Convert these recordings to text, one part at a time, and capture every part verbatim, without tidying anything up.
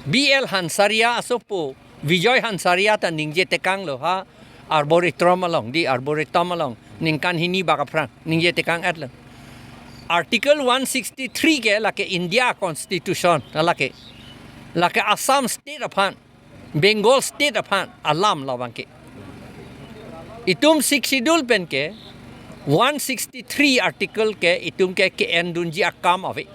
B L Hansaria asopo, Bijoy Hansaria ta ningje tekanglo ha, Arboretum along, di Arboretum along, ningkan hini bak aphrang, ningje tekang-etlo. Article one sixty-three ke lake India Constitution, lake, lake Assam State aphan, Bengal State aphan alam labang ke. Itum Sixth Schedule pen ke one sixty-three article ke itum ke ke-endunji akam ave.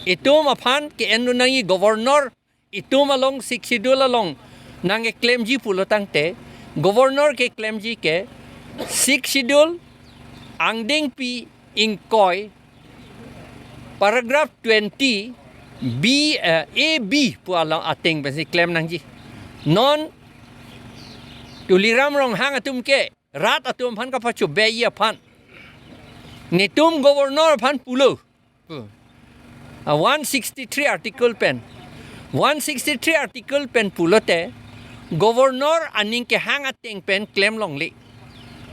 Itum aphan ke-endun nangji, governor itum along Sixth Schedule along nangkeklemji pulo tangte, governor keklemji ke Sixth Schedule angdengpi ingkoi, paragraph twenty B, eh, A B pu along ateng pensi klem nangji. Non Tuliram Ronghang atum ke rat atum aphan kapachobei aphan netum governor aphan pulo. Ah, one sixty-three article pen. One sixty-three article pen pulote, governor aning kehang ateng pen klem longle.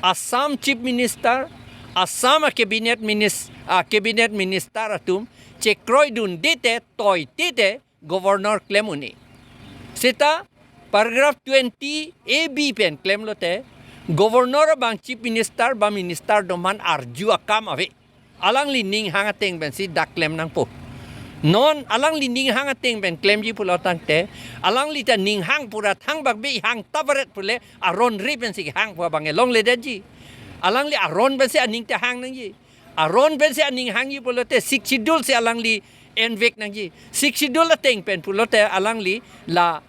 Assam Chief Minister, Assam a cabinet minis-, ah, cabinet minister atum chekroidunde te, toite te governor klem un-e. Seta paragraph twenty A B pen klemlote, governor abang Chief Minister ba minister do-an arju akam ave. Alangli ninghang ateng pensi dak klem nangpo. Non alangli ninghang ateng pen klemji pulo tangte, alangli ta ninghang pura thangbak be hang tabaret pule aron re pensi hang pu abang longledetji. Alangli aron pensi aning ta hang nangji. Aron pensi aning hangji pulote Sixth Schedule si alangli envek nangji. Sixth Schedule ateng pen pulote alangli la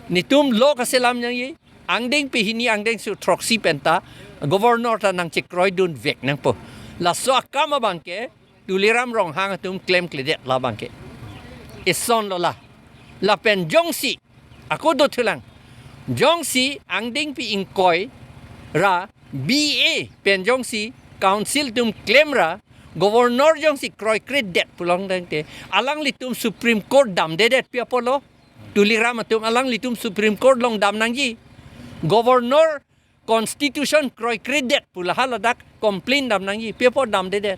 netum lo kaselam nangji. Angdengpi hini angdengso throksi pen ta governor ta nangchekroidunvek nangpo. Laso akam abang ke Tuliram Ronghang atum klemkledet labang ke. Isonlo la. Lapen jongsi, ako dothulang. Jongsi angdengpi ingkoi ra B A pen jongsi council atum klem ra governor jongsi kroikredet pulo tangte, alanglitum Supreme Court damdedet pi apotlo. Tuliram atum alanglitum Supreme Court along dam nangji. Governor constitution kroikredet pu la haladak complain dam nangji, pi apot damdedet.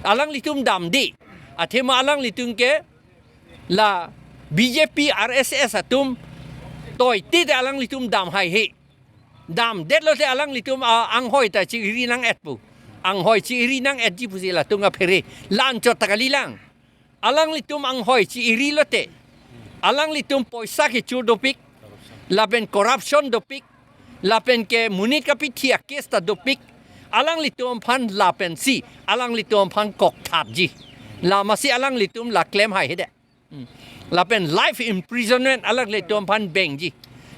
Alanglitum damde. Athema alanglitum ke la B J P R S S atum toite te alanglitum dam haihe. Damdetlote alanglitum, ah, anghoi ta chi-iri nang-et pu. Anghoi chi-iri nang-etji pusi latum aphere. La-anchot ta kalilang. Alanglitum anghoi chi-irilote, alanglitum poisa kechur dopik, lapen corruption dopik, lapen ke monit kapithi a-case ta dopik, alanglitum aphan lapensi alanglitum aphan kokthatji. La masi alanglitum la klem haihedet. Hmm. Lapen life imprisonment alanglitum aphan bengji.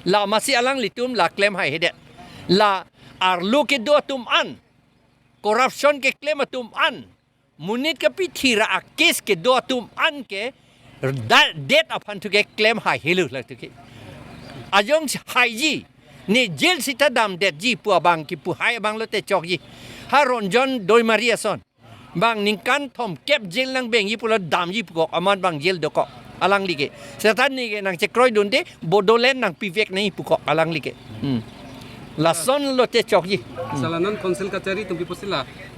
La masi alanglitum la klem haihedet. La arlo kedo atum an, corruption keklem atum an, monit kapithi ra a-case kedo atum an ke da-, det aphan thu ke klem haihelo la thu ke. Ajong haiji, ne jail sita damdetji pu abang kipu hai abang lote chokji. Ha Ranjan Doimari ason. Bang ningkan thomkep jail nangbengji pulo damji pukok, amat bang jail dokok. Alangli ke. Seta ne ke nangchekroidunde, Bodoland nangpivek nangji pukok alangli ke. Hmm. Lason lote chokji. Hmm. Sala non council kachari atum pi apotsi la